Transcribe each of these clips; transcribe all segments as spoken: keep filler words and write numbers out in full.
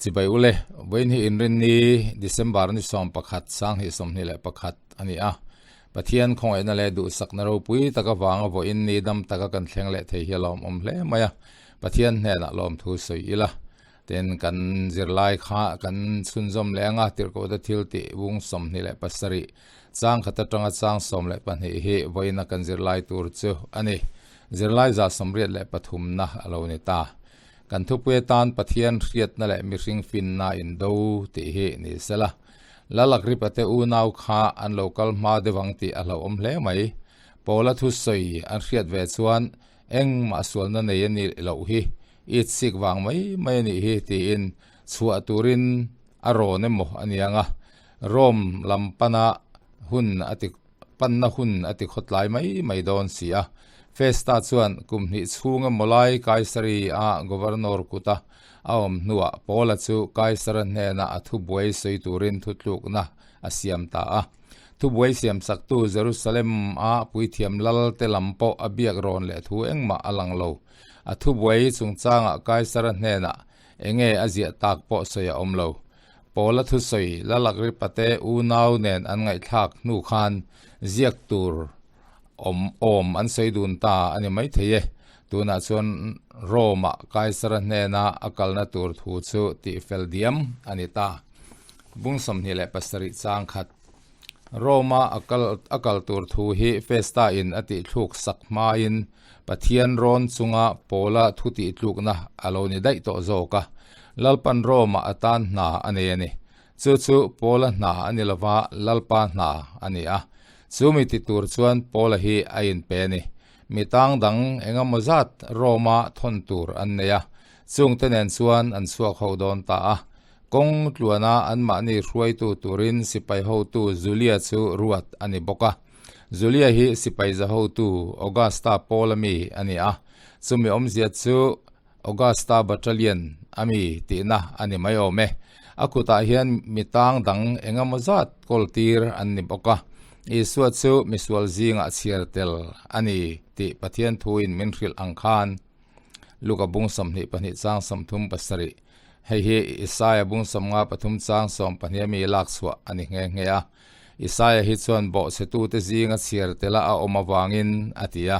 Chibai u le, vawiin hi Inrinni December ni sawm pakhat, sang hni sawmhni le pakhat a ni a. Pathian khawngaihna le duhsakna ropui taka vanga vawiin ni dam taka kan thleng leh thei hi a lawmawm hle mai a. Pathian hnena lawmthu sawi ila. Tin kan zirlai kha kan chhunzawm leh anga, Tirhkohte thil tih bung sawmhni le pasari, chang khat atanga chang sawm le pahni hi vawiina kan zirlai tur chu a ni. Zirlai za sawmriat le pathumna a lo ni ta. Kan thupui tan Pathian hriatna le mihring finna indo tih hi ni sela. Lal Agrippa te unau kha an lo kal hma deuh ang tih a hlauhawm hle mai. Paula thusawi an hriat ve chuan, engmah sualna nei a ni lo hi, it sik vang mai mai a nih hi, tiin chhuah turin a rawn emaw a ni ang a. Rome lam pana hun a ti, panna hun a ti khawtlai mai mai dawn si a. Festa chuan kum hnih chhung emaw lai Kaisari-a governor kuta a awm hnuah Paula chu Kaisara hnena a thubuai sawi turin thutlukna a siam ta a. Thubuai siamsaktu Jerusalem-a puithiam lalte lam pawh a biak rawn leh thu engmah a lang lo. A thubuai chungchangah Kaisara hnena enge a ziah tak pawh sawi a awm lo. Paula thusawi Lal Agrippa te unau nen an ngaihthlak hnu khan ziak tur awm, awm an sawi dun ta a ni mai thei e. Tunah chuan Rome-a Kaisara hnena a kalna tur thu chu tih fel diam a ni ta. Bung sawmhni le pasari chang khat. Rome-a a kal, a kal tur thu hi Festa-in a tihthluk sak hmain Pathian rawn chunga Paula thutihtlukna a lo ni daih tawh zawk a. Lalpan Rome-a a tan hna a nei a ni. Chu chu Paula hna a ni lova, Lalpa hna a ni a. Chu mi ti tur chuan Paula hi a inpe a ni. Mi tang dang engemaw zat Rome-a thawn tur an nei a. Chungte nen chuan an chhuak ho dawn ta a. Kawng tluana anmahni hruaitu turin sipai hotu Julia chu ruat a ni bawk a. Julia hi sipai za hotu Augusta Paula mi a ni a. Chumi awmzia chu Augusta Battalion a mi tihna a ni mai awm e. A kutah hian mi tang dang engemaw zat kawltir an ni bawk a. Isua chu misual zingah chhiar tel a ni tih Pathian thuin min hrilh ang khan. Luka bung sawmhnih pahnih chang sawmthum pasarih. Hei hi Isaia bung sawmnga pathum chang sawm pahnih a mi lak chhuah a ni nghe nghe a. Isaia hi chuan bawhchhetute zinga chhiar tela a awm avangin a ti a.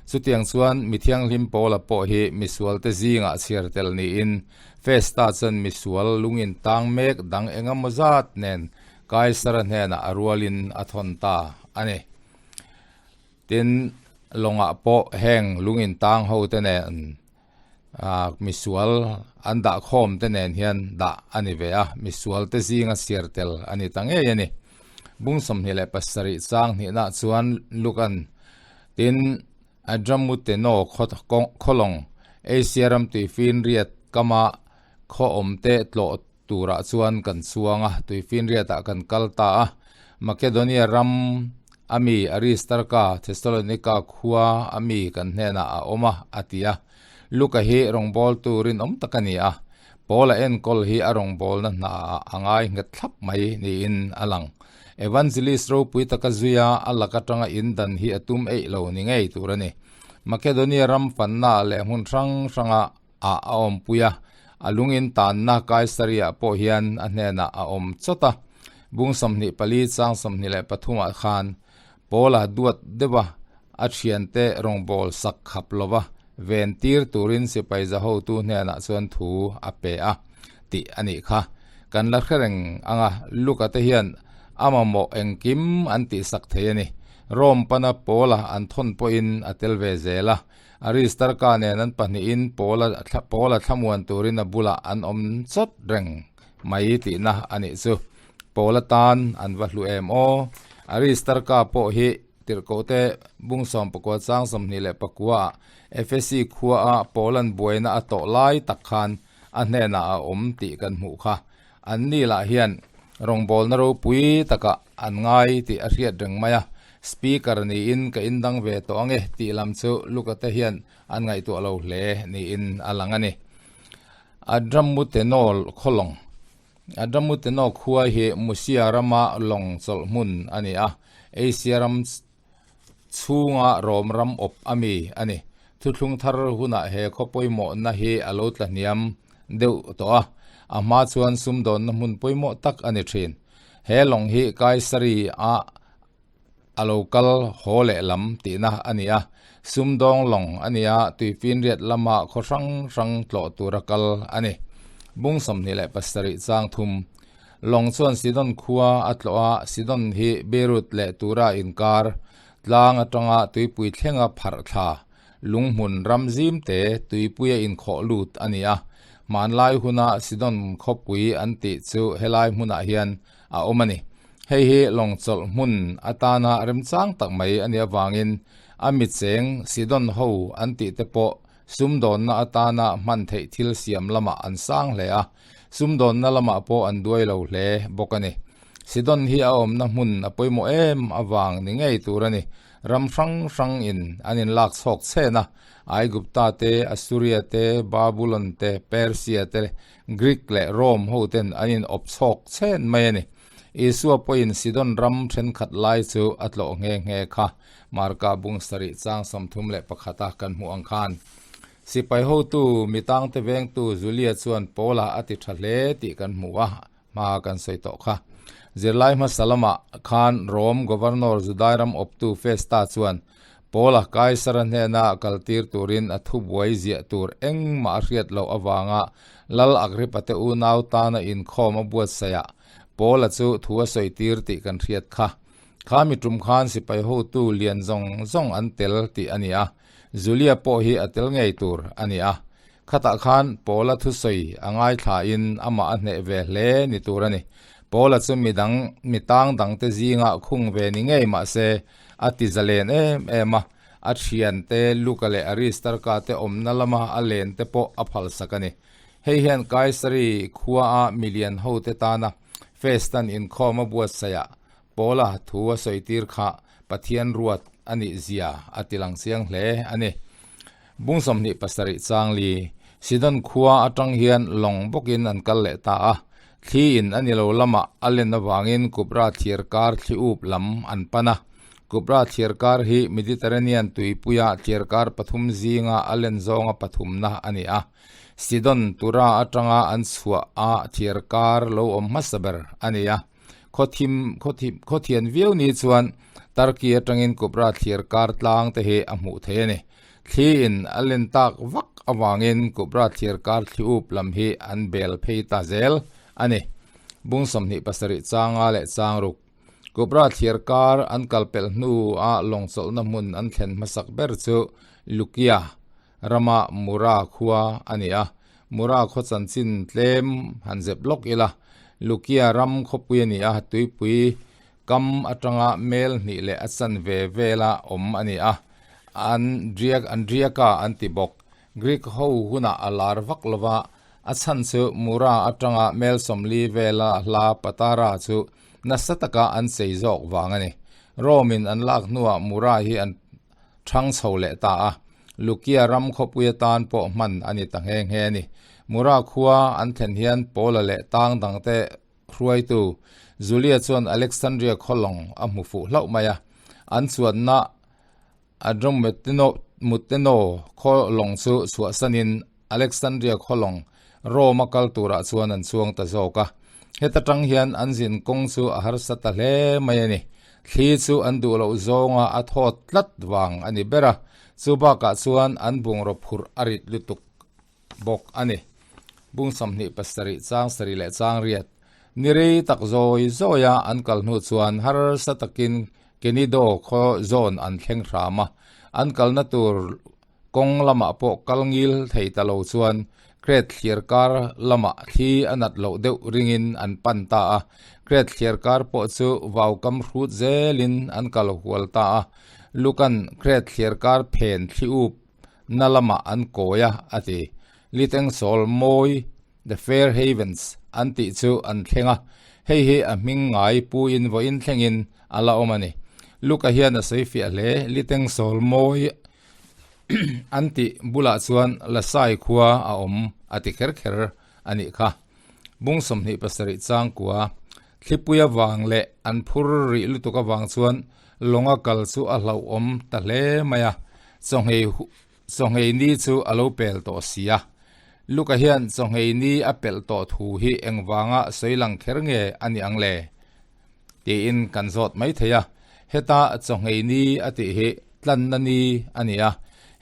Chutiang chuan mithianghlim Paula pawh hi misualte zingah chhiar tel niin Festa chuan misual lungin tang mek dang engemaw zat nen Kaisara hnenah a rualin a thawn ta a ni. Tin, lawngah pawh heng lungin tang ho te nen, a, misual an dah khawm te nen hian dah a ni ve a, misual te zinga chhiar tel a ni ta ngei a ni. Bung sawmhnih leh pasarih chang hnihna chuan Lukan, tin, Adramuteno khaw, khaw, khawlawng, Asia ram tuifinriat kama khaw awm te tlawh turah chuan kan chuang a, tuifinriatah kan kal ta a. Makedonia ram a mi Aristarka, Thessalonika khua a mi kan hnenah a awm a, a ti a. Luka hi rawngbawltu rinawm tak a ni a. Paula enkawl hi a rawngbawlna hnaah a ngai nghet thlap mai niin a lang. Evangelist ropui taka zuia a lak atanga indan hi a tum eih lo ni ngei tur a ni. Makedonia ram fanna leh hmun hrang hranga ah a awmpui a, a lungin tanna Kaisaria pawh hian a hnenah a awm chawt a. Bung sawmhnih pali chang sawmhnih leh pathumah khan Paula duat deuha a ṭhiante rawngbawl sak khap lova ventir turin sipai za hotu hnenah chuan thu a pe a tih a nih kha. Kan la hre reng anga Luka te hian a mamawh engkim an tihsak thei a ni. Rome pana Paula an thawn pawhin a tel ve zel a. Aristarka nen an pahnihin Paula thla-, Paula thlamuan turin a bulah an awm chawt reng mai tihna a nih chu. Paula tan an va hlu em aw. Aristarka pawh hi Tirhkohte bung sawm pakua chang sawmhnih leh pakua ah Efesi khua a Paula'n buaina a tawh lai tak khan a hnenah a awm tih kan hmuh kha. Anni lah hian rawngbawlna ropui taka an ngai tih a hriat reng mai a. Speaker niin ka indang ve tawh ang e tih lam chu Luka te hian an ngaihtuah lo hle niin a lang a ni. Adramuteno khawlawng. Adramuteno khua hi Musia rama lawng chawlh hmun a ni a. Asia ram chhunga Rom ram awp a mi a ni. Thuthlung thar hunah he khaw pawimawhna hi a lo tla hniam deuh tawh a. A hma chuan sumdawnna hmun pawimawh tak a ni ṭhin. He lawng hi Kaisari a a lo kal haw leh lam tihna a ni a. Sumdawng lawng a ni a, tuifinriat lama khaw hrang hrang tlawh tura kal a ni. Bung sawmhnih leh pasarih chang thum. Lawng chuan Sidon khua a tlawh a, Sidon hi Beirut leh tura inkar, tlang aṭanga tuipui thlenga pharh thla, lunghmun ram zim te tuipuia inkhawh lut a ni a. Hmanlai huna Sidon khawpui an tih chu helai hmunah hian a awm a ni. Hei hi lawng chawlh hmun atana remchang tak mai a nih avangin, a mi cheng Sidon ho an tih te pawh sumdawnna atana hman theih thil siam lamah an sang hle a, sumdawnna lamah pawh an duai lo hle bawk a ni. Sidon hi a awmna hmun a pawimawh em avang ni ngei tur a ni. Ram hrang hrangin an inlak chhawk chhen a, Aigupta te, Assyria te, Babylon te, Persia te, Greek leh Rome ho ten an inawp chhawk chhen mai a ni. Isua pawhin Sidon ram ṭhenkhat lai chu a tlawh nghe nghe kha. Marka bung sarih chang sawmthum leh pakhata kan hmuh ang khan. Sipai hotu, mi tangte vengtu Julia chuan Paula a ti ṭha hle tih kan hmu a, hma kan sawi tawh kha. Zirlai hmasa lamah khan Rome Governor Judai ram awptu Festa chuan Paula Kaisara hnena kaltir turin a thubuai ziah tur engmah a hriat loh avanga Lal Agripa te unau tana inkhawm a buatsaihah Paula chu thu a sawitir tih kan hriat kha. Kha mi ṭum khan sipai hotu lian zawng zawng an tel tih a ni a. Julia pawh hi a tel ngei tur a ni a. Khatah khan Paula thusawi a ngaithlain amah a hneh ve hle ni tur a ni. Paula chu midang, mi tang dangte zinga khung ve ni ngei mah se, a ti zalen em em a. A ṭhiante Luka leh Aristarka te awmna lama a len te pawh a phalsak a ni. Hei hian Kaisari khua a milian ho te tana Festan inkhawm a buatsaihah Paula thu a sawitir kha Pathian ruat a nih zia a tilang chiang hle a ni. Bung sawmhnih pasarih chang li. Sidon khua aṭang hian lawng bawkin an kal leh ta a. Thli in a ni lo lamah a len avangin Kupra thliarkar thli up lam an pan a. Kupra thliarkar hi Mediterranean tuipuia thliarkar pathum zinga a len zawnga pathumna a ni a. Sidon tura aṭanga an chhuah a thliarkar lo awm hmasa ber a ni a. Khawthim, khawthim, khawthian viau ni chuan Turkey aṭangin Kupra thliarkar tlang te hi a hmuh theih a ni. Thli in a len tak vak avangin Kupra thliarkar thli up lam hi an bel phei ta zel a ni. Bung sawmhnih pasarih chang nga leh chang ruk. Kupra thliarkar an kal pelh hnu a lawng chawlhna hmun an thlen hmasak ber chu Lukia rama Mura khua a ni a. Mura khaw chanchin tlem han zep lawk ila. Lukia ram khawpui a ni a, tuipui kam aṭanga mel hnih leh a chan ve vela awm a ni a. An riak, an riaka an ti bawk. Greek ho hunah a lar vak lova, a chhan chu Mura aṭanga mel sawmli vela hla Patara chu nasa taka an chei zawk vang a ni. Rome-in an lak hnuah Mura hi an ṭhang chho leh ta a. Lukia ram khawpui atan pawh hman a ni ta nghe nghe a ni. Mura khua an thlen hian Paula leh tang dangte hruaitu Julia chuan Alexandria khawlawng a hmu fuh hlauh mai a. An chuanna Adramyttiano khawlawng chu chhuahsanin Alexandria khawlawng Rome-a kal turah chuan an chuang ta zawk a. Heta ṭang hian an zin kawng chu a harsa ta hle mai a ni. Thli chu an duh loh zawnga a thawt tlat vang a ni ber a. Chu bakah chuan an bungraw phurh a rit lutuk bawk a ni. Bung sawmhnih pasarih chang sarih leh chang riat. Ni rei tak zawi zawia an kal hnu chuan harsa takin Kenido khaw zawn an thleng hram a. An kalna tur kawng lamah pawh kal ngil thei ta lo chuan Crete thliarkar lamah thli a nat loh deuh ringin an pan ta a. Crete thliarkar pawh chu vaukam hrut zelin an kal hual ta a. Lukan Crete thliarkar phen thli up na lamah an kawi a, a ti. Liteng sawl mawi, the Fair Havens, an tih chu an thleng a. Hei hi a hming ngai puiin vawiin thlengin a la awm a ni. Luka hian a sawi fiah hle, Liteng sawl mawi an tih bulah chuan Lasai khua a awm a ti kher kher a nih kha. Bung sawmhnih pasarih chang kua. Thlipuia vang leh an phur rih lutuk avang chuan lawnga kal chu a hlauhawm ta hle mai a. Chawnghei hu-, chawnghei ni chu a lo pel tawh si a. Luka hian chawngei ni a pelh tawh thu hi engvanga sawi lang kher nge a ni ang le? Tiin kan zawt mai thei a. Heta chawngei ni a tih hi tlanna ni a ni a.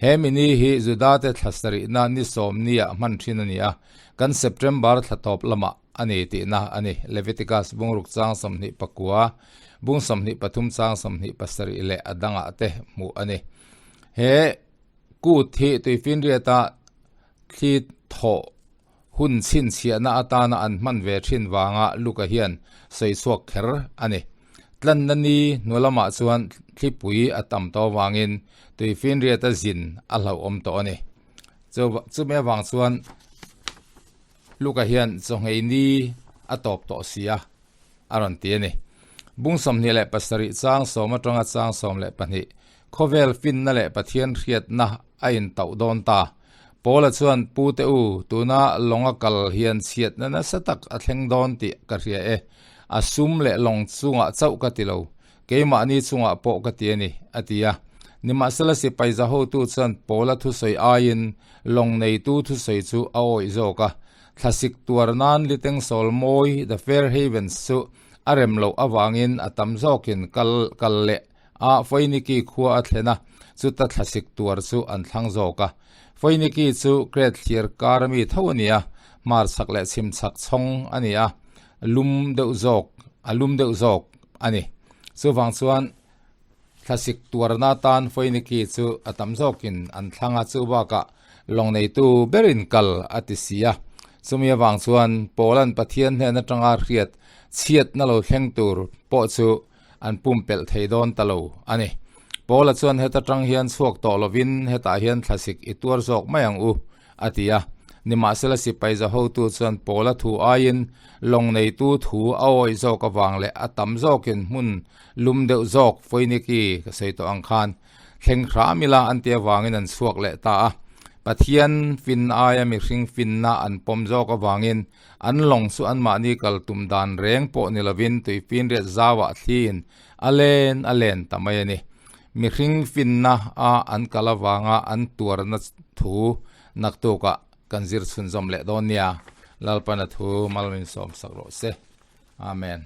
He mi ni hi Judate thla sarihna ni sawm nia hman ṭhin a ni a. Kan September thla tawp lama a ni tihna a ni. Leviticus bung ruk chang sawmhnih pakua, bung sawmhnih pathum chang sawmhnih pasarih leh a dangah te hmuh a ni. He kut hi tuifinriata thli thawh hun chhinchhiahna atana an hman ve ṭhin vanga Luka hian sawi chhuak kher a ni. Tlanna ni hnulamah chuan thlipui a tam tawh avangin tuifinriata zin a hlauhawm tawh a ni. Chu, chumi avang chuan Luka hian chawngei ni a tawp tawh si a, a rawn ti a ni. Bung sawmhnih leh pasarih chang sawm aṭanga chang sawm leh pahnih. Khawvel finna leh Pathian hriatna a intauh dawn ta. Paula chuan, "Pute u, tuna lawnga kal hian chhiatna nasa tak a thleng dawn tih ka hria e. A sum leh lawng chungah chauh ka ti lo. Keimahni chungah pawh ka ti a ni," a ti a. Nimahsela, sipai zahotu chuan Paula thusawi aiin lawng neitu thusawi chu a awih zawk a. Thlasik tuar nan liteng sawl mawi, the Fair Havens chu a rem loh avangin a tam zawkin kal, kal leh a Foiniki khua a thlen a, chuta thlasik tuar chu an thlang zawk a. Foiniki chu Crete thliar kar mi tho a ni a, hmarchhak leh chhimchhak chhawng a ni a, lum deuh zawk, a lum deuh zawk a ni. Chuvang chuan thlasik tuarna tan Foiniki chu a tam zawkin an thlang a, chu bakah lawng neitu berin kal a ti si a. Chumi avang chuan Paulan Pathian hnen aṭanga hriat chhiatna lo thleng tur pawh chu an pumpelh thei dawn ta lo a ni. Paula chuan, "Heta ṭang hian chhuak tawh lovin, hetah hian thlasik i tuar zawk mai ang u," a ti a. Nimahsela, sipai zahotu chuan Paula thu aiin lawng neitu thu a awih zawk avang leh a tam zawkin hmun lum deuh zawk Foiniki ka sawi tawh ang khan, thleng hram ila an ti avangin an chhuak leh ta a. Pathian fin aia mihring finna an pawm zawk avangin an lawng chu anmahni kal tum dan reng pawh ni lovin tuifinriat zauah thliin a len a len ta mai a ni. Mihring finna a an kal avanga an tuarna thu naktukah kan zir chhunzawm leh dawn nia. Lalpan a thu mal min sawm sak rawh se. Amen.